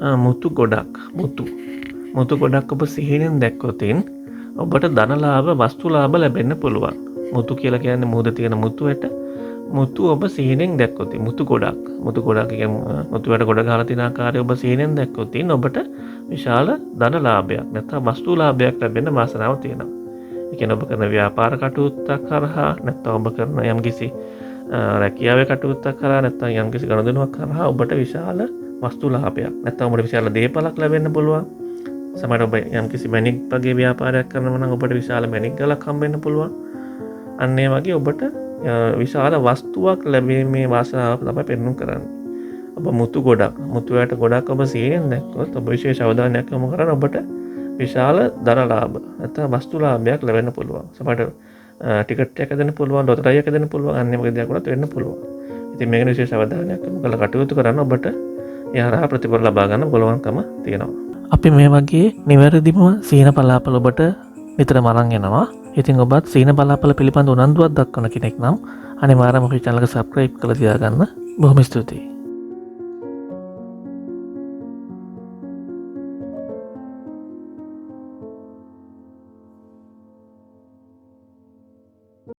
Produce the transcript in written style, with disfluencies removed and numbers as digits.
මුතු ගොඩක්, මුතු මුතු ගොඩක් ඔබ සිහිනෙන් දැක්කොතින් ඔබට ධනලාභ, වස්තුලාභ ලැබෙන්න පුළුවන්. මුතු කියලා කියන්නේ මුහුද තියෙන මුතු ඇට. මුතු ඔබ සිහිනෙන් දැක්කොත්, මුතු ගොඩක්, මුතු ගොඩක් කියන්නේ මුතු ඇට ගොඩ ගහලා තියෙන ආකාරය ඔබ සිහිනෙන් දැක්කොත් ඔබට විශාල ධනලාභයක් නැත්නම් වස්තුලාභයක් ලැබෙන්න වාසනාව තියෙනවා. ඒ කියන්නේ ඔබ කරන ව්‍යාපාර කටයුත්තක් හරහා, නැත්නම් ඔබ කරන යම්කිසි රැකියාවේ කටයුත්තක් හරහා, නැත්නම් යම්කිසි ගනුදෙනුවක් හරහා ඔබට විශාල වස්තුලාභයක් නැත්නම් ඔබට විශාල දේපලක් ලැබෙන්න පුළුවන්. සමහර ඔබ යම්කිසි මැණික් වගේ ව්‍යාපාරයක් කරනවා නම් ඔබට විශාල මැණික් ගලක් හම්බ වෙන්න පුළුවන්. අන්න ඒ වගේ ඔබට විශාල වස්තුවක් ලැබීමේ වාසනාව තමයි පෙන්නුම් කරන්නේ. ඔබ මුතු ගොඩක්, මුතු ඇට ගොඩක් ඔබ සිහිනෙන් දැක්කොත් ඔබ විශේෂ අවධානයක් යොමු කරන ඔබට විශාල ධනලාභ නැත්නම් වස්තුලාභයක් ලැබෙන්න පුළුවන්. සමහරට ටිකට් එකක් දෙන්න පුළුවන්, ලොතරැයි එකක් දෙන්න පුළුවන්, අන්න ඒ වගේ දෙයක් වුණත් වෙන්න පුළුවන්. ඉතින් මේක විශේෂ අවධානයක් යොමු කරලා කටයුතු කරන්න ඔබට ඒ හරහා ප්‍රතිඵල ලබා ගන්න පුළුවන්කම තියෙනවා. අපි මේ වගේ නිවැරදිම සිහින පලාපල ඔබට නිතරම අරන් එනවා. ඉතින් ඔබත් සිහින පලාපල පිළිබඳ උනන්දුවක් දක්වන කෙනෙක් නම් අනිවාර්යයෙන්ම අපේ චැනල් එක සබ්ස්ක්‍රයිබ් කරලා තියාගන්න. බොහොම ස්තුතියි.